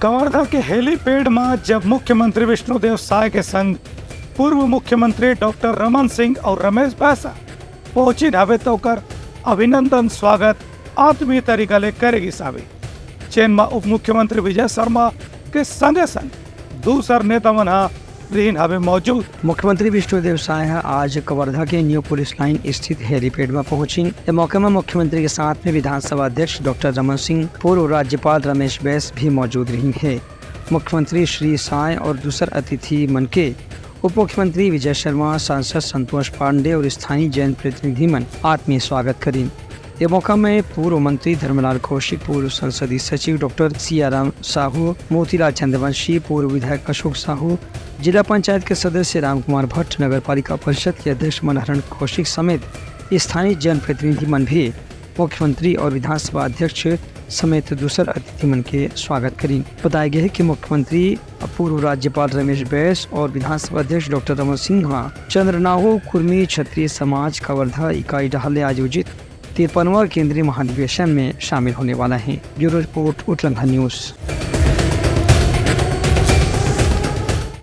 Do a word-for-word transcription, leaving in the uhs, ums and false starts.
कवर्धा के हेलीपैड म जब मुख्यमंत्री विष्णुदेव साय के संग पूर्व मुख्यमंत्री डॉक्टर रमन सिंह अउ रमेश बैस पहुंचिन हवे, त ओकर अभिनंदन स्वागत आत्मीय तरीका ले करे गिस हवे, जेन म उप मुख्यमंत्री विजय शर्मा के संगे संग दूसर नेता मन ह रिहिन हवे मौजूद। मुख्यमंत्री विष्णुदेव साय ह आज कवर्धा के न्यू पुलिस लाइन स्थित हेलीपैड म पहुंचिन। ए मौके म मुख्यमंत्री के साथ में विधानसभा अध्यक्ष डॉक्टर रमन सिंह, पूर्व राज्यपाल रमेश बैस भी मौजूद रिहिन हे। मुख्यमंत्री श्री साय अउ दूसर अतिथि मन के उप मुख्यमंत्री विजय शर्मा, सांसद संतोष पांडे अउ स्थानीय जनप्रतिनिधि मन आत्मीय स्वागत करिन। ए मौका में पूर्व मंत्री धर्मलाल कौशिक, पूर्व संसदीय सचिव डॉक्टर सियाराम साहू, मोतीलाल चंद्रवंशी, पूर्व विधायक अशोक साहू, जिला पंचायत के सदस्य रामकुमार भट्ट, नगर पालिका परिषद के अध्यक्ष मनहरण कौशिक समेत स्थानीय जनप्रतिनिधि मन भी मुख्यमंत्री अउ विधानसभा अध्यक्ष समेत दूसर अतिथि मन के स्वागत करिन। बताय गे हे कि मुख्यमंत्री पूर्व राज्यपाल रमेश बैस अउ विधानसभा अध्यक्ष डॉक्टर रमन सिंह ह चंद्रनाहो कुर्मी क्षत्रिय समाज कवर्धा इकाई डहार ले आयोजित तिरपनवा केंद्रीय महाधिवेशन में शामिल होने वाला हे। ब्यूरो रिपोर्ट, उतरंगा न्यूज।